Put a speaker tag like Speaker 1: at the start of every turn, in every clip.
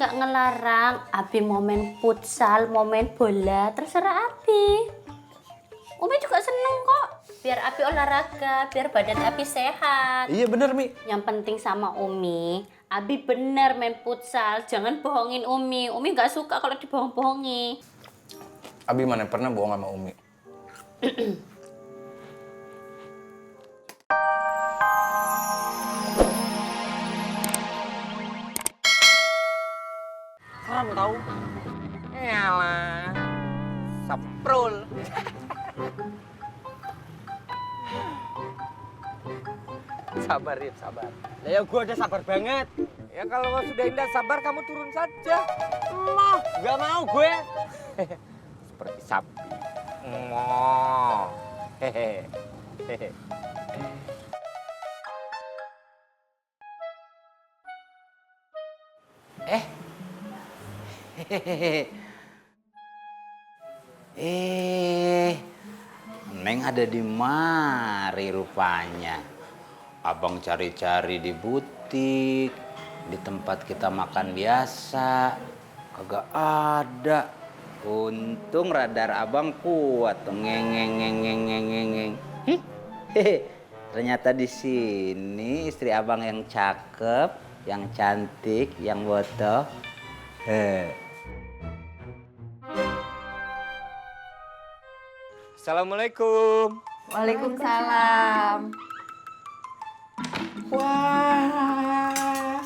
Speaker 1: nggak ngelarang. Abi mau main futsal, mau main bola, terserah Abi. Umi juga seneng kok. Biar Abi olahraga, biar badan Abi sehat.
Speaker 2: Iya bener, Mi.
Speaker 1: Yang penting sama Umi, Abi bener main futsal. Jangan bohongin Umi. Umi nggak suka kalau dibohong-bohongi.
Speaker 2: Abi mana pernah bohong sama Umi?
Speaker 3: Haram tahu. Yalah. Saprul. Sabar, Rip, sabar. Lah ya gua udah sabar banget. Ya kalau sudah Indah sabar, kamu turun saja. Mau, nggak mau gue. Seperti sapi. Mau. Hehehe.
Speaker 4: Neng ada di mari rupanya. Abang cari-cari di butik, di tempat kita makan biasa, kagak ada. Untung radar abang kuat tuh ngeng. Ternyata di sini istri abang yang cakep, yang cantik, yang botoh.
Speaker 3: Assalamualaikum.
Speaker 5: Waalaikumsalam.
Speaker 3: Wah,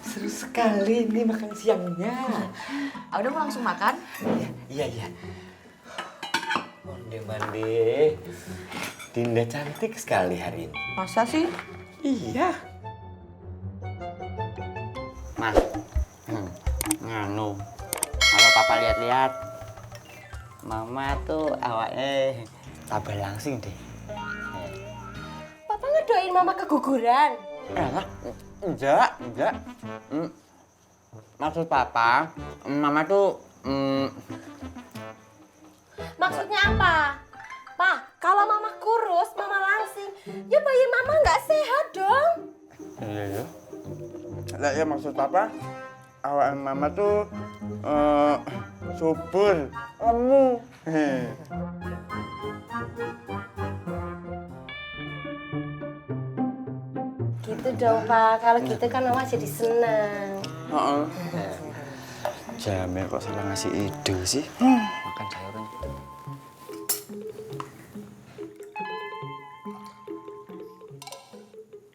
Speaker 3: seru sekali nih makan siangnya.
Speaker 5: Udah mau langsung makan?
Speaker 3: Iya. Mandi. Dinda cantik sekali hari ini.
Speaker 5: Masa sih?
Speaker 3: Iya.
Speaker 4: Mas, nganu, kalau papa lihat-lihat, mama tuh awalnya
Speaker 3: Tabah langsing deh.
Speaker 6: Papa ngedoain mama keguguran.
Speaker 4: enggak. Maksud papa, mama tuh,
Speaker 6: Maksudnya apa? Pa, kalau mama kurus, mama langsing, ya bayi mama nggak sehat dong.
Speaker 3: Iya.
Speaker 7: Lah ya maksud papa, awak mama tuh subur, lemu.
Speaker 6: Gitu dong, Pak. Kalau gitu kan mama jadi senang.
Speaker 7: Jamil kok salah ngasih ide sih?
Speaker 4: makan sayurnya.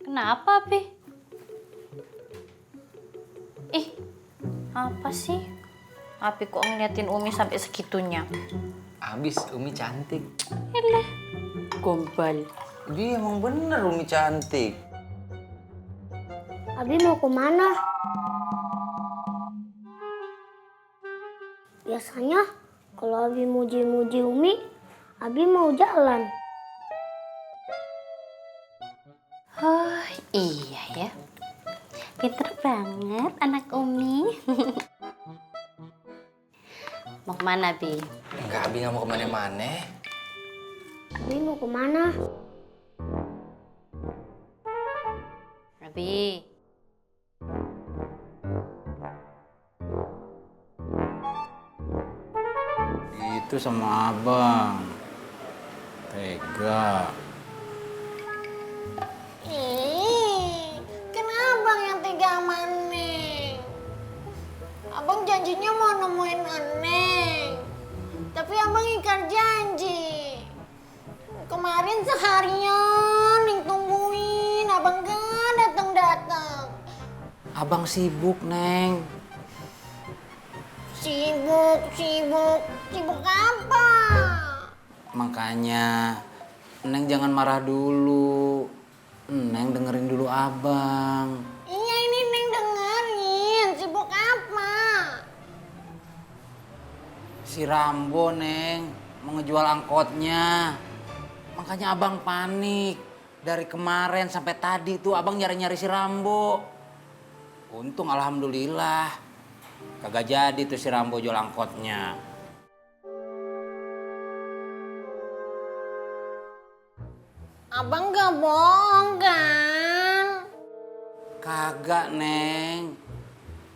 Speaker 1: Kenapa, Bi? Ih, apa sih? Abi kok ngeliatin Umi sampai segitunya?
Speaker 2: Abis Umi cantik.
Speaker 1: Eleh, gombal.
Speaker 4: Dia emang bener Umi cantik.
Speaker 8: Abi mau kemana? Biasanya kalau Abi muji-muji Umi, Abi mau jalan.
Speaker 1: Oh, iya ya. Pinter banget anak Umi. Mau kemana, Bi?
Speaker 2: Enggak, Abi nggak mau kemana-mana.
Speaker 8: Abi mau kemana?
Speaker 1: Abi.
Speaker 4: Itu sama abang. Tega.
Speaker 6: Kenapa abang yang tega sama Neng? Abang janjinya mau nemuin Neng. Tapi abang ingkar janji. Kemarin seharian Neng tungguin, abang kan datang-datang.
Speaker 4: Abang sibuk, Neng.
Speaker 6: Sibuk apa?
Speaker 4: Makanya, Neng jangan marah dulu. Neng dengerin dulu abang.
Speaker 6: Iya ini Neng dengerin, sibuk apa?
Speaker 4: Si Rambo, Neng, mau ngejual angkotnya. Makanya abang panik. Dari kemarin sampai tadi tuh abang nyari-nyari si Rambo. Untung alhamdulillah. Kagak jadi tuh si Rambo jual angkotnya.
Speaker 6: Abang gak bohong kan?
Speaker 4: Kagak, Neng.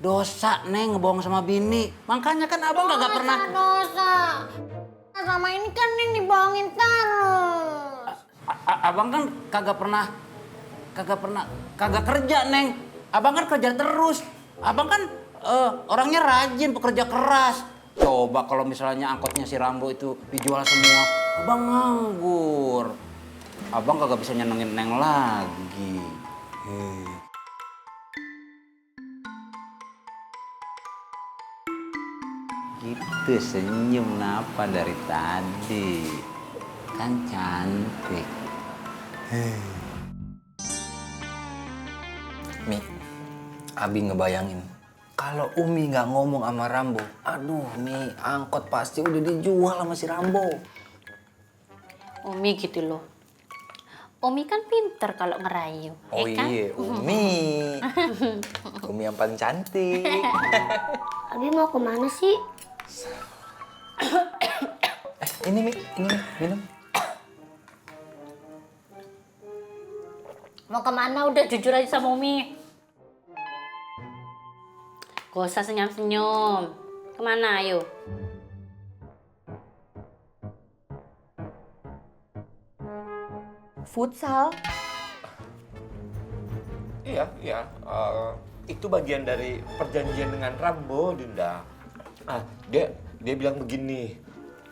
Speaker 4: Dosa, Neng, ngebohong sama bini. Makanya kan abang kagak pernah...
Speaker 8: Dosa. Sama ini kan yang dibohongin terus.
Speaker 4: Abang kan kagak kerja, Neng. Abang kan kerja terus. Abang kan orangnya rajin, pekerja keras. Coba kalau misalnya angkotnya si Rambo itu dijual semua, abang nganggur. Abang kagak bisa nyenengin Neng lagi. Gitu senyum napa dari tadi. Kan cantik.
Speaker 2: Mi, Abi ngebayangin. Kalau Umi nggak ngomong sama Rambo, aduh Mi, angkot pasti udah dijual sama si Rambo.
Speaker 1: Umi gitu loh. Umi kan pinter kalau ngerayu.
Speaker 2: Oh
Speaker 1: ya kan?
Speaker 2: iya, Umi. Umi yang paling cantik.
Speaker 8: Abi mau kemana sih?
Speaker 2: Ini Mi, minum.
Speaker 1: Mau kemana? Udah jujur aja sama Umi. Gak usah senyum-senyum. Kemana ayo?
Speaker 5: Futsal.
Speaker 3: Iya. Itu bagian dari perjanjian dengan Rambo, Dinda. Dia bilang begini,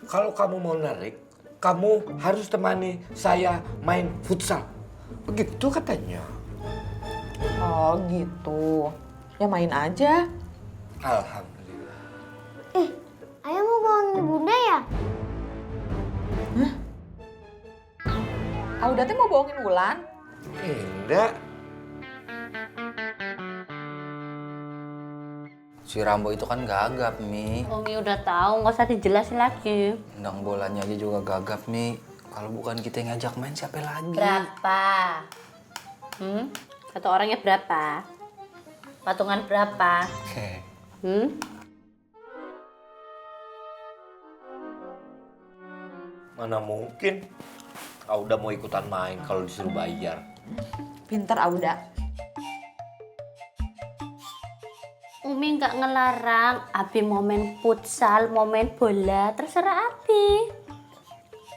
Speaker 3: kalau kamu mau narik, kamu harus temani saya main futsal. Begitu katanya.
Speaker 5: Oh gitu. Ya main aja.
Speaker 3: Alhamdulillah.
Speaker 8: Ayah mau bohongin bunda ya?
Speaker 5: Auda teh mau bohongin Wulan?
Speaker 3: Enggak.
Speaker 2: Si Rambo itu kan gagap, Mi.
Speaker 1: Umi udah tahu, nggak usah dijelasin lagi.
Speaker 2: Tendang bolanya aja juga gagap, Mi. Kalau bukan kita yang ngajak main, siapa lagi?
Speaker 1: Berapa? Satu orangnya berapa? Patungan berapa?
Speaker 3: Mana mungkin Auda mau ikutan main kalau disuruh bayar.
Speaker 5: Pinter Auda.
Speaker 1: Umi nggak ngelarang Abi mau main futsal, mau main bola, terserah Abi.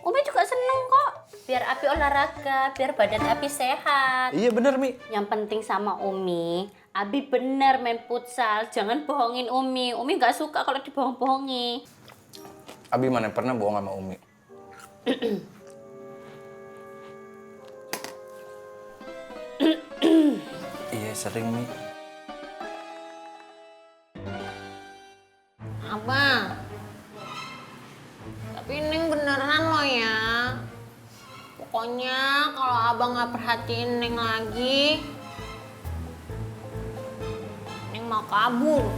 Speaker 1: Umi juga seneng kok. Biar Abi olahraga, biar badan Abi sehat.
Speaker 2: Iya bener, Mi.
Speaker 1: Yang penting sama Umi, Abi bener main futsal. Jangan bohongin Umi. Umi nggak suka kalau dibohong-bohongi.
Speaker 2: Abi mana pernah bohong sama Umi? Iya sering, Mi.
Speaker 8: Abang. Tapi Neng beneran loh ya. Pokoknya kalau abang nggak perhatiin Neng lagi, Neng mau kabur.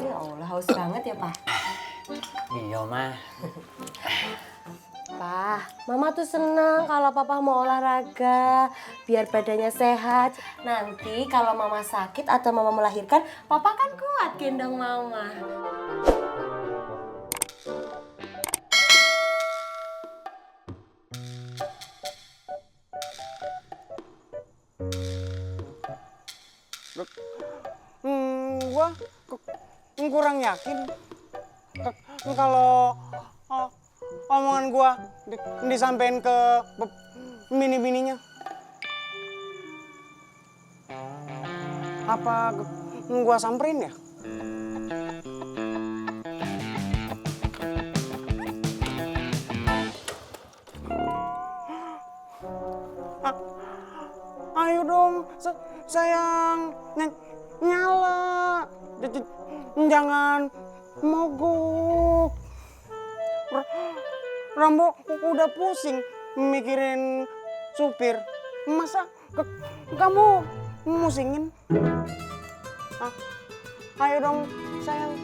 Speaker 5: Ya Allah, haus banget ya, Pak.
Speaker 4: Iya, Mah.
Speaker 6: Pak, Mama tuh senang kalau Papa mau olahraga, biar badannya sehat. Nanti kalau Mama sakit atau Mama melahirkan, Papa kan kuat gendong Mama.
Speaker 7: Gua kurang yakin kalau omongan gua disampaikan ke bini-bininya. Apa gua samperin ya? Ayo dong, sayang, nyala, jangan mogok. Rambo udah pusing mikirin supir, masa kamu musingin? Ayo dong, sayang.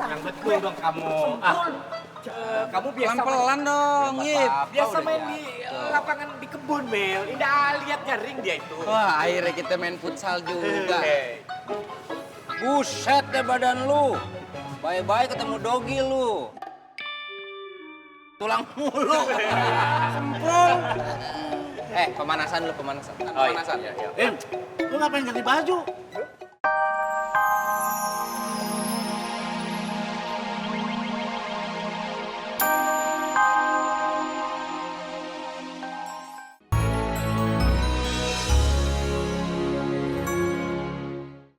Speaker 3: Yang betul dong kamu. Kamu biasa
Speaker 4: Pelan-pelan dong, Yip.
Speaker 3: biasa main di lapangan di kebun, Mel. Indah lihat garing dia itu.
Speaker 4: Wah, akhirnya kita main futsal juga. Buset deh badan lu. Bye-bye ketemu dogi lu. Tulang mulu. Semprol.
Speaker 2: Pemanasan lu, pemanasan. Pemanasan.
Speaker 9: Lu ngapain ganti baju?